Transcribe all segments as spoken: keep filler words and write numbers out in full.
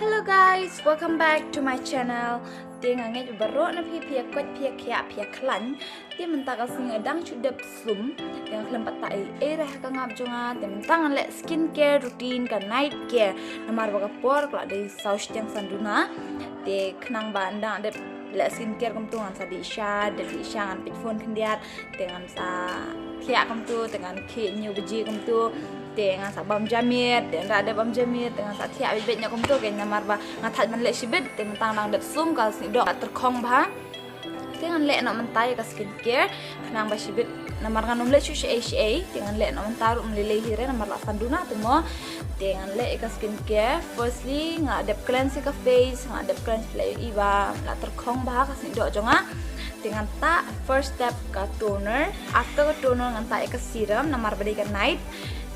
Hello guys, welcome back to my channel. Te nga ngeit baroh na phi phi ïa koit, phi ïa khiah, phi ïa khlaiñ. Te mynta ka sngi nga dang shu dep sum. Te nga khlem pat tah ei ei re ha ka ngap jong nga. Te mynta ngan leh skincare routine, ka night care. Namar ba ka por ka la dei saw shiteng san duna. Te khnang ba ynda nga dep leh skincare kumtu ngan sa dih sha, dep dih sha ngan peit phone khyndiat. Te ngan sa thiah kumtu, te ngan khih hynñiew baje kumtu. Te ngan sa bam ja miet, te ynda dep bam ja miet, te ngan sa thiah beit beit noh kumtu, ke namar ba nga thait ban leh shibit, te mynta nga dang dep sum, ka snieh doh ka tyrkhong bha. Te ngan leh noh mynta ïa ka skincare, khnang ba shibit namar ngan ym leh shuh shaei shaei, te ngan leh noh mynta ruh ym lei lei hi re namar la san duna te mo. Te ngan leh ïa ka skincare, firstly nga dep cleanse ïa ka face, nga dep cleanse phi la ïohi ba la tyrkhong bha ka snieh doh jong nga. Te ngan tah first step ka toner, after ka toner ngan tah ïa ka serum namar ba dei ka night.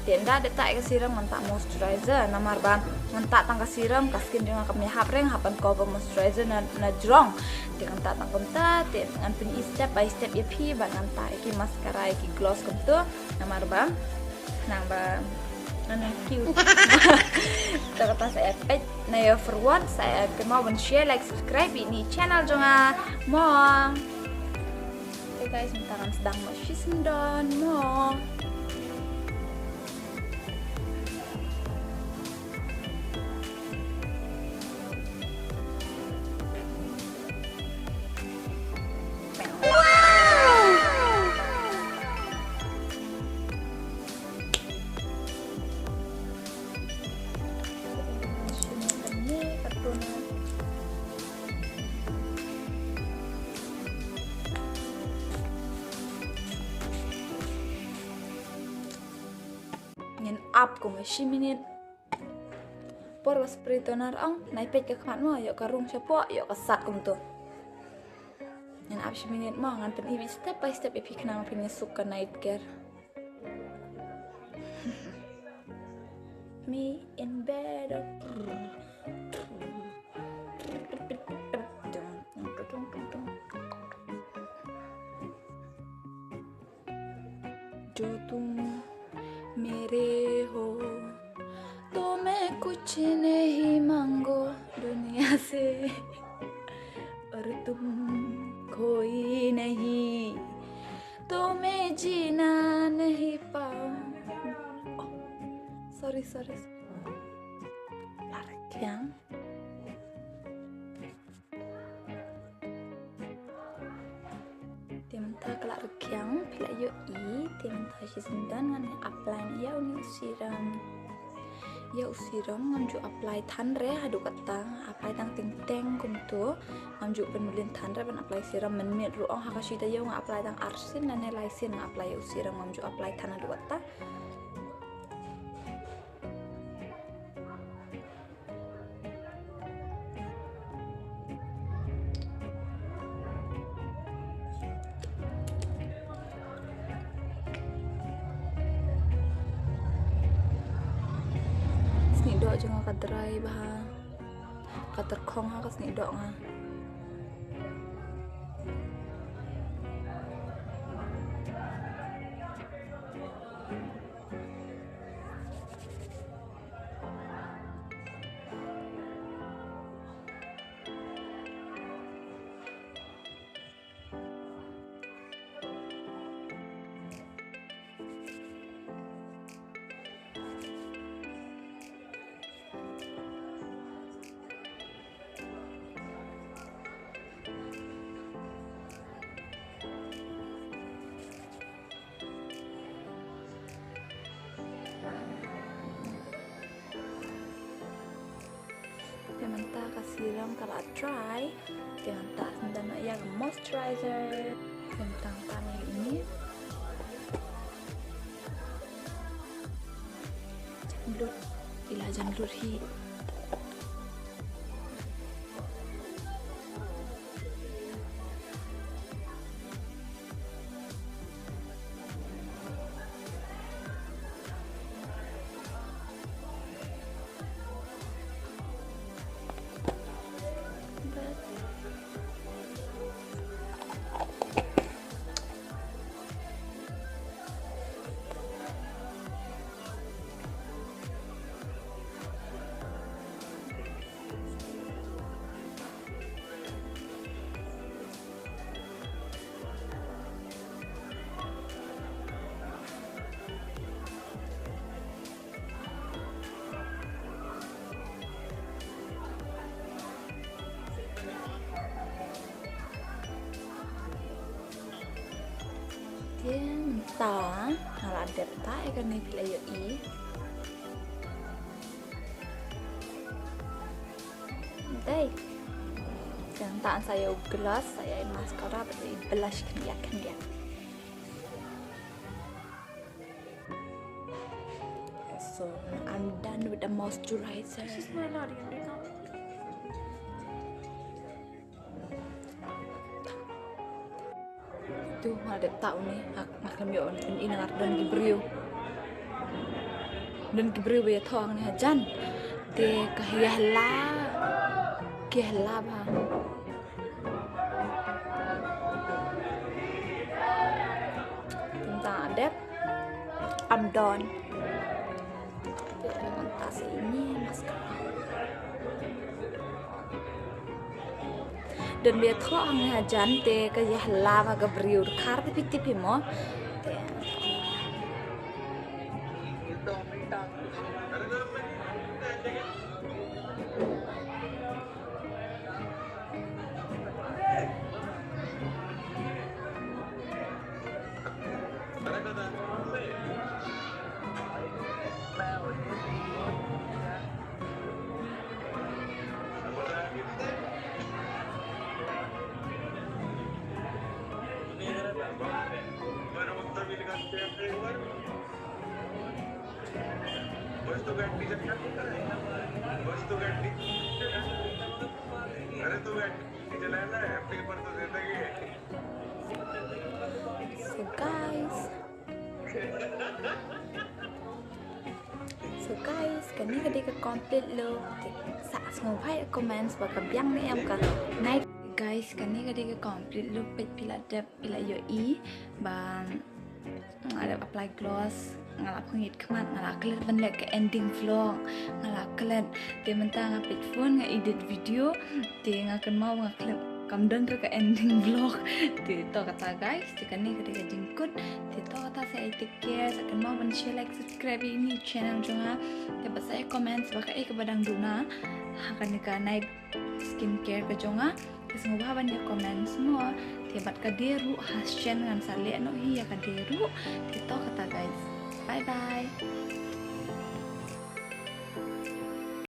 Te ynda dep tah ïa ka serum ngan tah moisturizer namar ba ngan tah tang ka serum ka skin jong nga kam ïahap re, nga hap ban cover moisturizer na, na jrong. Te ngan tah tang kumta, te ngan pyni step by step ïa phi ba ngan tah ïa ki mascara, ïa ki gloss kumtu namar ba nang ba ngan cute. Te kata sa ïa peit na ïa forward, sa ïa kynmaw ban share, like, subscribe ïa ini channel jong nga mo. Okay guys, mynta ngan sdang noh shisyndon mo. Ngin ap kumba shi minit. Por ba spray toner ong, nai peit ka khmat mo, ïoh ka rung shapoh, ïoh ka sat kumto. Ngin ap shi minit mo, ngan pyni step by step ïa phi khnang phin ïa suk ka night care. Me in bed. जो तुम मेरे हो, तो मैं कुछ नहीं मांगू दुनिया से, और तुम कोई नहीं, तो मैं जीना नहीं पाऊँ। Sorry, sorry, sorry. Larkhyang. Te mynta ka la rkhiang, phi la ïohi, te mynta shisyndon ngan apply ïa une u serum. Ïa u serum ngam ju apply than re haduh katta, nga apply tang teng teng kumto. Ngam ju pynmlien than re ban apply serum, mynmiet ruh ong ha ka shi taïew nga apply tang arsien lane laisien nga apply ïa u serum, ngam ju apply than haduh katta. Snieh doh jong nga ka dry bha. Ka tyrkhong ha ka snieh doh nga. Te mynta ka serum ka la dry. Te mynta sngewdon ïa ka moisturizer. Te mynta ka ni ini. Jan blut. Ila jan blut hi. Mynta nga la dep ta ïa kane, phi la ïohi. Dei. Te mynta sa ïa u gloss, sa ïa i mascara bad i blush khyndiat khyndiat. So I'm done with the moisturizer. Tu nga la dep ta une, nga khlem ïoh pyni namar don ki briew. Don ki briew ba ïathoh hangne hajan. Te ka ïahylla, ka ïahylla bha. Te mynta nga dep, I'm done. Te mynta sa ïa ine i mascara. Don ba ïathoh hangne hajan te ka ïahylla bha ka briew, dkhar te phi tip hi mo. Te बस तो बैटरी चल, बस तो बैटरी। अरे तो बैटरी चलाना है, पेपर तो देता ही है। So guys, so guys, kane ka dei ka complete look. Te sa sngewbha ïa comment ba ka biang ne em ka night. Guys, kane ka dei ka complete look, peit phi la dep, phi la ïohi ba nga la apply gloss, nga la pynïaid khmat, nga la klet ban leh ka ending vlog, nga la klet. Te mynta nga peit phone, nga edit video, te nga kynmaw nga klet, kam don ruh ka ending vlog. Te to kata guys, te kane ka dei ka jingkut. Te to kata, sa ïa take care, sa kynmaw ban share, like, subscribe ïa ine i channel jong nga. Te bad sa ïa comment ba kaei kaba dang duna ha kane ka night skincare ka jong nga. Te sngewbha ban ïa comment mo. Te bad ka die ruh ha shen ngan sa leh noh hi ïa ka die ruh. Te to kata guys. Bye bye.